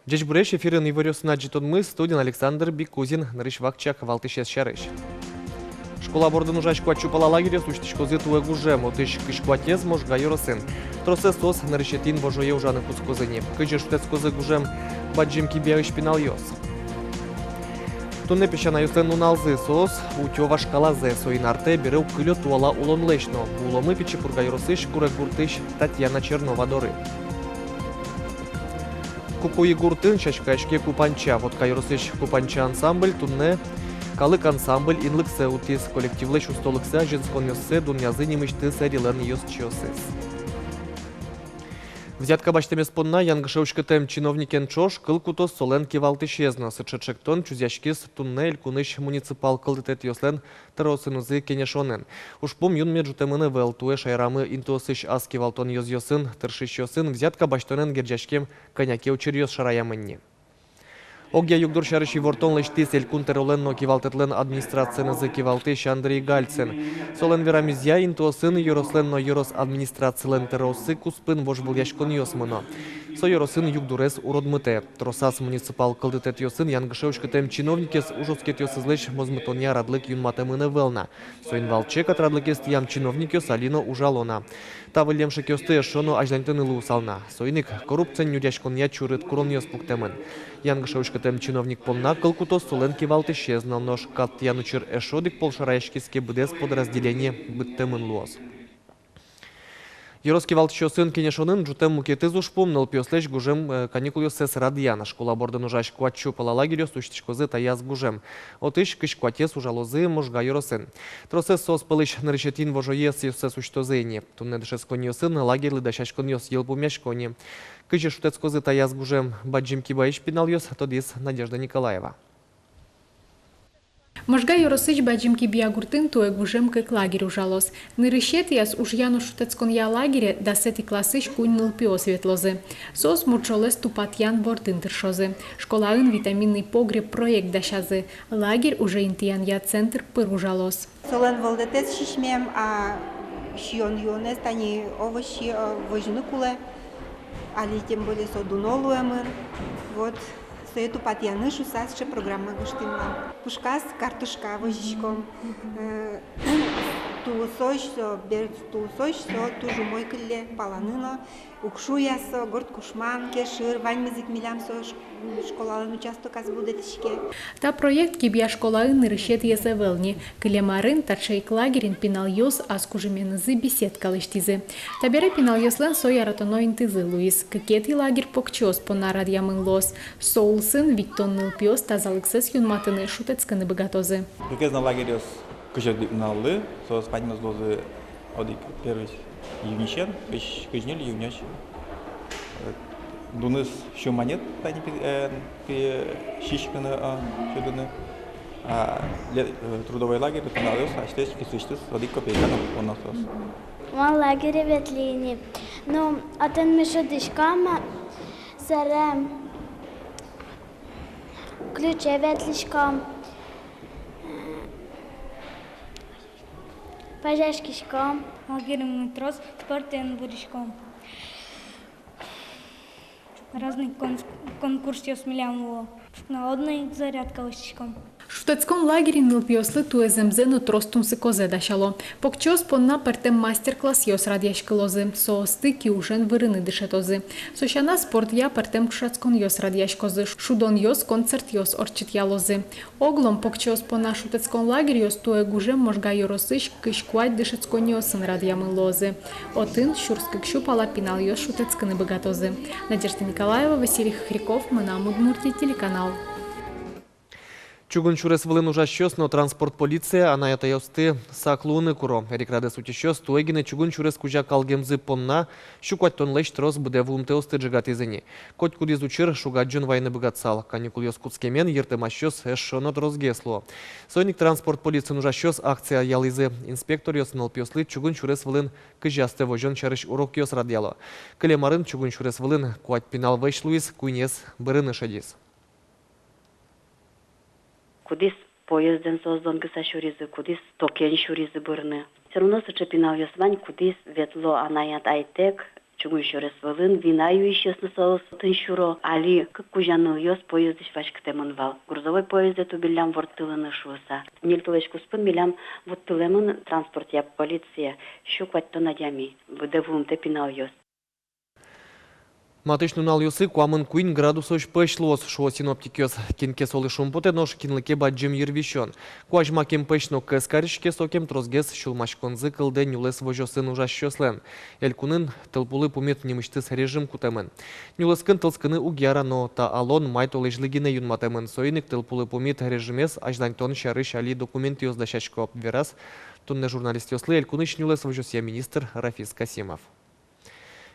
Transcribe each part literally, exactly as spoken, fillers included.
Ӟечбуресь! Эфирын иворъёсын адӟытонмы, студиын Александр Бикузин. Нырысь вакчияк валтӥсез сярысь. Школа бордын ужась куать сю пала лагерьёс усьтӥськозы туэ гужем. Отысь кызь куатез Можга ёросын. Тросэз соос нырысетӥ инвожое ужаны кутскозы ни. Кызьы шутэтскозы гужем Бадӟым Кибьяысь пиналъёс? Туннэ песянайёслэн нуналзы. Соос утё вашкалазэ. Соин артэ бере уг кылё туала улонлэсь но. Уломы Пичи Пурга ёросысь Куреггуртысь Татьяна Чернова доры. Кукуи гуртын сяськаяське Купанча. Вотка ёросысь Купанча ансамбль туннэ калык ансамбль инлыксэ утӥз. Коллективлэсь устолыксэ, азинсконъёссэ дунъязы нимысьтыз Эрилэн ёзчиосыз. Взятка басьтэмез понна янгыше уськытэм чиновникен ӵош кыл кутоз солэн кивалтӥсез но. Сыӵе ӵектон чузъяськиз туннэ элькунысь муниципал кылдытэтъёслэн тӧроосынызы кенешонын. Ужпум юнме ӝутэмын ӧвӧл. Туэ шаерамы интыосысь ас кивалтон ёзъёсын тыршисьёсын взятка басьтонэн герӟаськем кӧня ке учыръёс шараямын ни. Огъя югдур сярысь ивортон лэсьтӥз элькун тӧролэн но кивалтэтлэн администрациенызы кивалтӥсь Андрей Гальцин. Солэн верамезъя, интыосын ёрослэн но ёрос администрацилэн тӧрооссы куспын вожвылъяськонъёс мыно. Со ёросын югдурез уродмытэ. Тросаз муниципал кылдытэтъёсын янгыше уськытэм чиновникез ужоскетъёсызлэсь мозмытонъя радлык юнматэмын ӧвӧл на. Соин валче катрадлыкез тӥям чиновникъёс али но ужало на. Та выллем шекъёсты эшшо но азьланьтыны луысал на. Соин ик коррупциен нюръяськонъя чурыт куронъёс пуктэмын. Янгыше уськытэм чиновник понна кыл кутоз солэн кивалтӥсез но. Нош кат тӥян учыр эшшо одӥг пол шараяськиз ке, быдэс подразделение быдтэмын луоз. Ёрос кивалтӥсьёсын кенешонын ӝутэм мукетыз ужпум — нылпиослэсь гужем, э, каникулъёссэс радъян. Школа бордын ужась куать сю пала лагерьёс усьтӥськозы таяз гужем. Отысь кызь куатез ужалозы Можга ёросын. Тросэз соос пӧлысь нырысетӥ инвожое ӧсъёссэс усьтозы ини. Туннэ дышетсконниосын лагерьлы дасяськонъёс йылпумъясько ни. Кызьы шутэтскозы таяз гужем Бадӟым Кибьяысь пиналъёс, тодӥз Надежда Николаева. Можга ёросысь Бадӟым Кибья гуртын туэ гужем кык лагерь ужалоз. Нырысетӥяз ужъя но шутэтсконъя лагере дасэтӥ классысь куинь нылпиос ветлозы. Соос мурӝолэз тупатъян вордын тыршозы. Школаын «Витаминный погреб» проект дасязы. Лагерь уже интыянъя центр пыр ужалоз. Солэн вӧлдэтэз сисьмем, а сиён-юонэз, тани овощи, э, возьыны кулэ. Али тем более со дуно луэмын. Вот. Сое тупатъяны шуса сыӵе программа гожтӥм вал. Пушказ картошка возиськом. Э, тулысозь со, бер тулысозь со туж умой кылле паланы но. Укшу я со, горд кушман, кешыр, ваньмыз ик милям со ш-, школалэн участоказ будэтӥське. Та проект Кибья школаын нырысетӥез ӧвӧл ни. Кылем арын таӵе ик лагерьын пиналъёс ас кужыменызы беседка лэсьтӥзы. Табере пиналъёслэн со яратоно интызы луиз. Кыкетӥ лагерь покчиос понна радъямын луоз. Со улсын витьтон нылпиос тазалыксэс юнматыны, шутэтскыны быгатозы. Кыкез но лагерьёс кызь одӥг нуналлы, соос ваньмыз луозы одӥг, первый июньысен, кызь, кызь ньыль июнёзь. Э, дуныз сю манет, тани пи-, э, пи-, сиськыны, э, сюдыны. А ле-, э, трудовой лагерь, пиналъёс асьтэос кисысьтыз одӥг копейка но уг поно соос. Мон лагере ветлӥ ини. Ну, отын ми шудӥськом, а, сэрем ключе ветлӥськом, пазяськиськом. Лагерьын ми трос спортэн вырӥськом. Разный кон-, конкурсъёс милям луо. Народной зарядка лэсьтӥськом. Шутэтскон лагерьын нылпиослы туэ зэмзэ но трос тунсыкозэ дасяло. Покчиос понна пӧртэм мастер-классъёс радъяськылозы, соосты киужен вырыны дышетозы. Со сяна спортъя пӧртэм ӵошатсконъёс радъяськозы, шудонъёс, концертъёс ортчытъялозы. Оглом покчиос понна шутэтскон лагерьёс туэ гужем Можга ёросысь кызь куать дышетсконниосын радъямын луозы. Отын сюрс кык сю пала пиналъёс шутэтскыны быгатозы. Надежда Николаева, Василий Хохряков, «Мынам Удмуртие» телеканал. Чугун сюрес вылын ужасьёс но транспорт полиция анай-атайёсты сак луыны куро. Эрикрадэз утисьёс туэ гинэ чугун сюрес кузя калгемзы понна сю куатьтонлэсь трос быдэ вуымтэосты ӝегатӥзы ини. Котькудӥз учыр шуг-адӟон вайыны быгатысал. Каникулъёс кутскемен йыртэмасьёс эшшо но тросгес луо. Соин ик транспорт полициын ужасьёс акция ялӥзы. Инспекторъёс нылпиослы чугун сюрес вылын кызьы астэ возён сярысь урокъёс радъяло. Кылем арын чугун сюрес вылын куать пинал вӧсь луиз, куинез бырыны шедиз. Кудӥз поездэн соос донгыса сюризы, кудӥз токен сюризы бырыны. Всё равно сыӵе пиналъёс вань, кудӥз ветло анай-атайтэк Чугун сюрес вылын вина юисьёсты соос отын сюро. Али кык кузя нылъёс поездысь васькытэмын вал. Грузовой поездэ тубиллям ворттылыны шуыса. Ньыль толэзь куспын милям вуттылэмын транспортъя полиция сю куатьтон адями. Быдэ вуымтэ пиналъёс. Матысь нуналъёсы куамын куинь градусозь пӧсь луоз, шуо синоптикъёс. Кин ке солы шумпотэ, нош кинлы ке бадӟым йырвисён. Куазь макем пӧсь но кӧс кариське, сокем тросгес сюлмаськонзы кылдэ нюлэс возёсын ужасьёслэн. Элькунын тылпулы пумит нимысьтыз режим кутэмын. Нюлэскын тылскыны уг яра, но та алон май толэзьлы гинэ юнматэмын. Соин ик тылпулы пумит режимез азьланьтон сярысь али документъёс дасясько, вераз туннэ журналистъёслы элькунысь нюлэс возёсъя министр Рафис Касимов.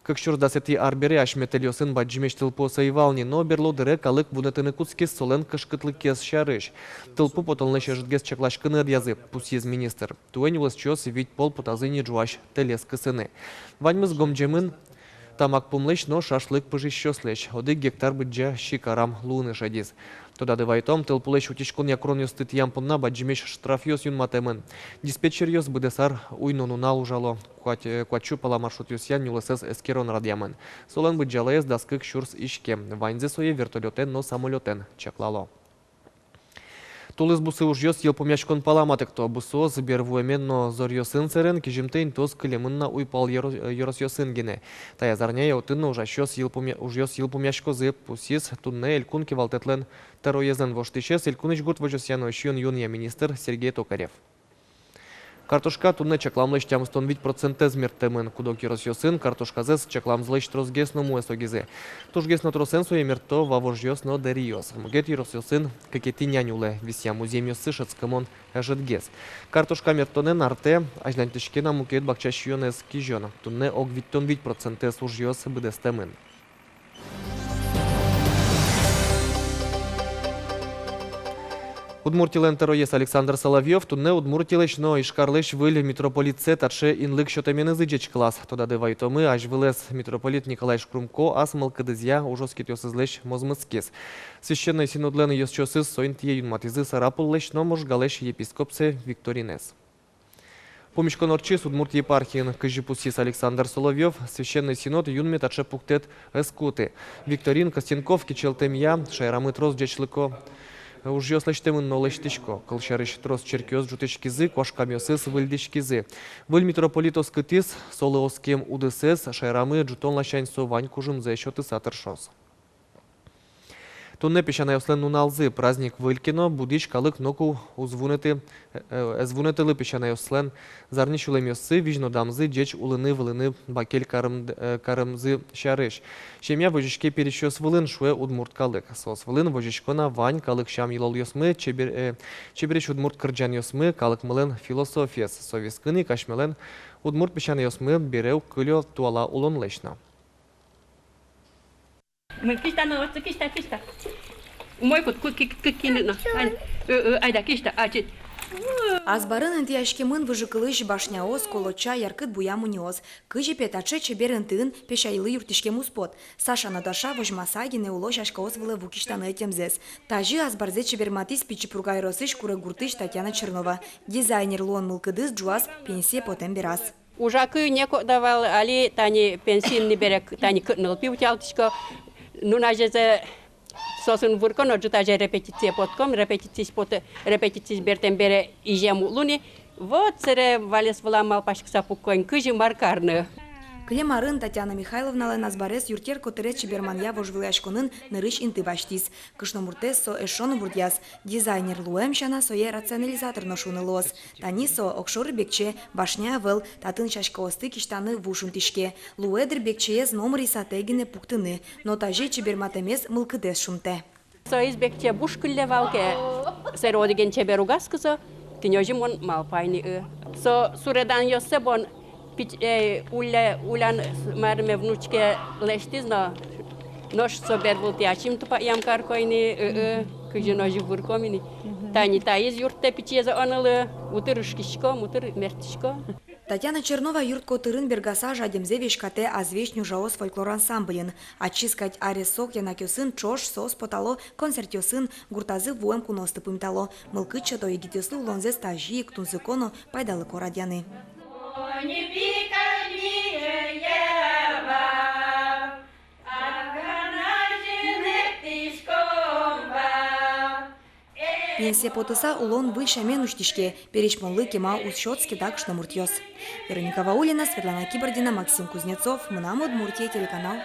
Кык сюрс дасэтӥ ар бере асьме тэльёсын бадӟымесь тылпуос ӧй вал ни, но берло дыре калык вунэтыны кутскиз солэн кышкытлыкез сярысь. Тылпу потонлэсь ӧжытгес чакласькыны ӧдъязы, пусйиз министр. Туэ нюлэсчиос вить пол потазы ни ӝуась тэлез кысыны. Ваньмыз гомӟемын тамак пумлэсь но шашлык пыжисьёслэсь. Одӥг гектар быдӟа сик арам луыны шедиз. Тодады вайытом, тылпулэсь утиськонъя куронъёсты тӥям понна бадӟымесь штрафъёс юнматэмын. Диспетчеръёс быдэс ар уй но нунал ужало. Куать, э, куать сю пала маршрутъёсъя нюлэсэз эскерон радъямын. Солэн быдӟалаез дас кык сюрс иськем. Ваньзэ сое вертолётэн но самолётэн чаклало. Тулыс бусы ужъёс йылпумъяськон пала матыкто. Бусыос бер вуэмен но зоръёсын сэрен, кизьымтэ интыос кылемын на уйпал ёро-, э, ёросъёсын гинэ. Таяз арняе отын но ужасьёс йылпумъя-, ужъёс йылпумъяськозы, пусйиз туннэ элькун кивалтэтлэн тӧроезлэн воштӥсез, элькунысь гурт возёсъя но сиён-юонъя министр Сергей Токарев. Картошка туннэ чакламлэсь тямыстон вить процентэз мерттэмын. Куд-ог ёросъёсын картошказэс чакламзылэсь тросгес но муэс огизы. Тужгес но тросэн сое мертто вавожъёс но дэриос. Мукет ёросъёсын кыкетӥ нянь улэ, висъям узъемъёссы шӧдскымон ӧжытгес. Картошка мерттонэн артэ азьланьтӥське на мукет бакча сиёнэз кизён. Туннэ ог витьтон вить процентэз ужъёс быдэстэмын. Удмуртилэн тӧроез Александр Соловьёв туннэ Удмуртилэсь но Ижкарлэсь выль митрополитсэ таӵе инлык сётэменызы ӟечкылаз. Тодады вайытомы, азьвылэз митрополит Николай Шкрумко ас мылкыдызъя ужоскетъёсызлэсь мозмытскиз. Священной Синодлэн ёзчиосыз со интые юнматӥзы Сарапуллэсь но Можгалэсь епископсэ Викторинэз. Пумиськон ортчиз Удмурт епархиын. Кызьы пусйиз Александр Соловьёв, Священной Синод юнме таӵе пуктэт ӧз куты. Викторин Костенков кичӧлтэмъя шаерамы трос ӟечлыко ужъёс лэсьтэмын но лэсьтӥсько. Кылсярысь, трос черкъёс ӝутӥськизы, куашкамъёсыз выльдӥськизы. Выль митрополит оскытӥз, солы оскем удысэз шаерамы ӝутон ласянь со вань кужымзэ сётыса тыршоз. Туннэ песянайёслэн нуналзы. Праздник выль ке но, будӥсь калык ноку уз вунэты, э, ӧз вунэтылы песянайёслэн зарни сюлэмъёссы, визьнодамзы, ӟеч улыны-вылыны бакель карым-, э, карымзы сярысь. Семья возиське пересьёс вылын, шуэ удмурт калык. Соос вылын возисько на вань калык сям-йылолъёсмы, чебер-, э, чебересь удмурт кырӟанъёсмы, калыкмылэн философиез. Со вискын ик асьмелэн удмурт песянайёсмы бере уг кылё туала улонлэсь но. Мын кисьта но, отчы кисьта, кисьта. Умой кут, кут, кик, кик, кин но. Ай, э, э, айда, кисьта, ачид. Азбарын интыяськемын выжыкылысь башняос, колоча, яркыт буя мунёос. Кызьы пе таӵе чебер интыын песяйлы юрттӥськем уз пот. Саша но Даша возьмаса гинэ уло сяськаос вылэ ву кисьтаны ӧтемзэс. Тазьы азбарзэ чеберматӥз Пичи Пурга ёросысь Курегуртысь Татьяна Чернова. Дизайнер луон мылкыдыз ӝуаз пенсие потэм бераз. Ужакы некогда вал, али тани пенсиын ни бере, тани кык нылпи утялтӥсько. Нуназе соосын вырконо, ӝытазе репетицие потком, репетициысь пот-, репетициысь бертэм бере изем уг луы ни. Вот сэре валес вылам малпаськыса пукком, кызьы мар карны. Кылем арын Татьяна Михайловналэн азбарез юртъер котырез чеберманъя вожвылъяськонын нырысь инты басьтӥз. Кышномуртэз со эшшо но бурдъяз. Дизайнер луэм сяна, сое рационализатор но шуыны луоз. Тани со огшоры бекче, башня ӧвӧл, татын сяськаосты кисьтаны ву шунтӥське. Луэ дыр бекчеез номыр исатэ гинэ пуктыны, но тазьы чеберматэмез мылкыдэз шунтэ. Соиз бекче буш кылле вал ке, сэре одӥген чебер уг аскы со, тӥни озьы мон малпай ни, ы. Со суреданъёссэ бон пич-, э, улля-, улян, мар ме, внучке лэсьтӥз но, нош со бервылтӥ ачим тупаям карко ини, ы, ы, кызьы но озьы вырком ини. Тани таиз юрттэ пичиез онылы, утыр ышкиськом, утыр мерттӥськом. Татьяна Чернова юрт котырын бергаса жадемзэ веськатэ «Азвесь нюжаос» фольклор ансамбльын. Ачиз кадь аресок янакъёсын ӵош соос потало концертъёсын, гуртазы вуэм куноосты пумитало. Мылкыд сёто егитъёслы улонзэс тазьы ик тунсыко но пайдалыко радъяны. Пенсие потыса улон выль сямен усьтӥське, пересьмонлы кема уз сётскы дакш но муртъёс. Вероника Ваулина, Светлана Кибардина, Максим Кузнецов, «Мынам Удмуртие» телеканал.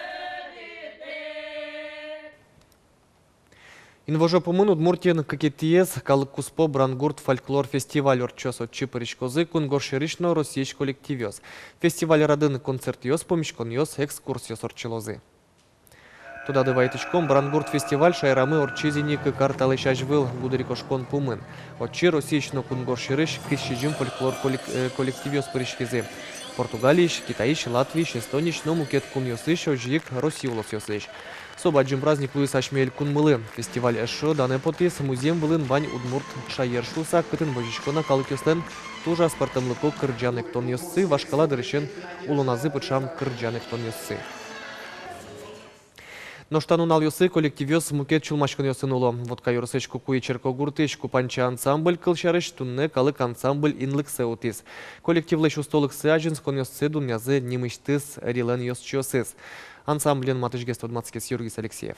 Инвожо пумын Удмуртиын кыкетӥез калык куспо «Брангурт» фольклор фестиваль ортчоз. Отчы пыриськозы кунгож сьӧрысь но Россиысь коллективъёс. Фестиваль радын концертъёс, пумиськонъёс, экскурсиос ортчылозы. Тодады вайытӥськом, «Брангурт» фестиваль шаерамы ортчиз ини кык ар талэсь азьвыл. Гудырикошкон пумын отчы Россиысь но кунгож сьӧрысь кызь сизьым фольклор коллек-, э, коллективъёс пыриськизы. Португалиысь, Китайысь, Латвиысь, Эстониысь но мукет кунъёсысь, озьы ик Россия улосъёсысь. Со бадӟым праздник луиз асьме элькунмылы. Фестиваль эшшо данэ потӥз: музъем вылын вань удмурт шаер шуыса, кытын возисько на калыкъёслэн туж аспӧртэмлыко кырӟан-эктонъёссы, вашкала дырысен улоназы пыӵам кырӟан-эктонъёссы. Нош та нуналъёсы коллективъёс мукет сюлмаськонъёсын уло. Вотка ёросысь Кукуи черкогуртысь «Купанча» ансамбль, кылсярысь, туннэ калык ансамбль инлыксэ утӥз. Коллективлэсь устолыксы, азинсконъёссы дунъязы нимысьтыз ӧрилэн ёзчиосыз. Ансамблен матысьгес тодматскиз Юргис Алексеев.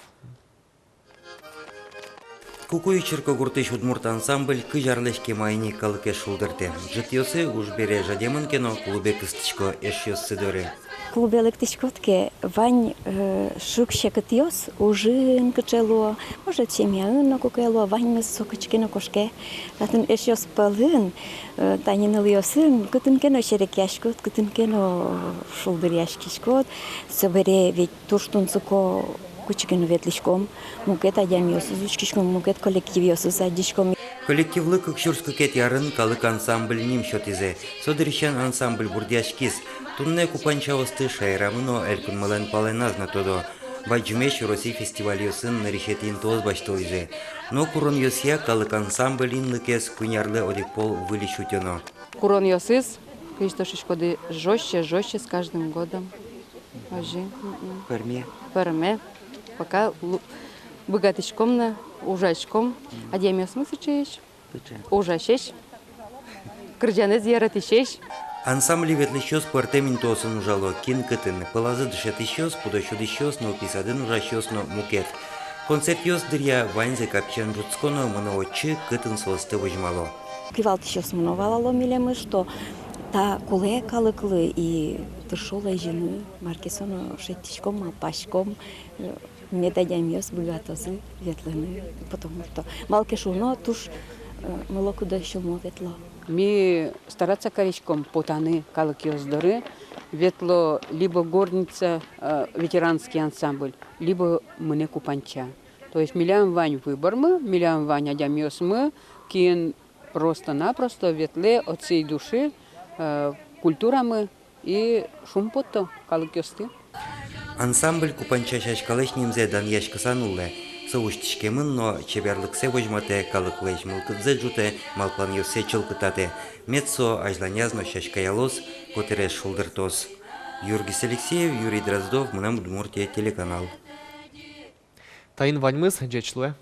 Кукуи черкогуртысь удмурт ансамбль кызь арлэсь кема ини калыкез шулдыртэ. Ӝытъёсы уж бере жадемын ке но, клубе кыстӥсько эшъёссы доры. Клубе лыктӥськод ке, вань, э, шуг-секытъёс, ужын кыӵе луо, может, семьяын но куке луо, ваньмыз со кытчы ке но кошке. Татын эшъёс пӧлын, э, тани нылъёсын кытын ке но серекъяськод, кытын ке но шулдыръяськиськод. Собере ведь туж тунсыко кытчы ке но ветлӥськом, мукет адямиосыз учкиськом, мукет коллективъёсыз адӟиськом. Коллективлы кык сюрс кыкетӥ арын калык ансамбль ним сётӥзы. Со дырысен ансамбль бурдъяськиз. Туннэ «Купанчаосты» шаерамы но, элькунмылэн палэназ но тодо. Бадӟымесь Россия фестивальёсын нырысетӥ интыос басьтылӥзы. Но куронъёсъя калык ансамбль инлыкез куинь арлы одӥг пол выльысь утёно. Куронъёсыз, кызьы тӥ шуиськоды, жёстче, жёстче с каждым годом. Озьы. Мгм. Пӧрме. Пӧрме. Пока лу-, быгатӥськом на, ужаськом. Адямиосмы сыӵеесь. Сыӵе. Ужасесь. Кырӟанэз яратӥсесь. Ансамбле ветлӥсьёс пӧртэм интыосын ужало, кин кытын. Пӧлазы дышетӥсьёс, пудо сюдӥсьёс, нылпи садын ужасьёс но мукет. Концертъёс дыръя ваньзэ капчиен ӝутско но мыно отчы, кытын соосты возьмало. Кивалтӥсьёсмы но валало милемыз, что та кулэ калыклы и тыршо лэзьыны, мар ке со но шедьтӥськом, малпаськом, э, мед адямиос быгатозы ветлыны, потому что малы ке шуоно, туж, э, мылокыдо сюлмо ветло. Ми стараться кариськом потаны калыкъёс доры, ветло либо «Горница», э, ветеранский ансамбль, либо мынэ «Купанча». То есть милям вань выбормы, милям вань адямиосмы, кин просто-напросто ветлэ от всей души, э, культурамы и шумпотто калыкъёсты. Ансамбль «Купанча» сяськалэсь нимзэ данъяськыса нуллэ. Со усьтӥськемын но чеберлыксэ возьматэ, калыклэсь мылкыдзэ ӝутэ, малпанъёссэ чылкытатэ. Мед со азьланяз но сяськаялоз, котырез шулдыртоз. Юргис Алексеев, Юрий Дроздов, «Мынам Удмуртие» телеканал. Таин ваньмыз, ӟеч луэ.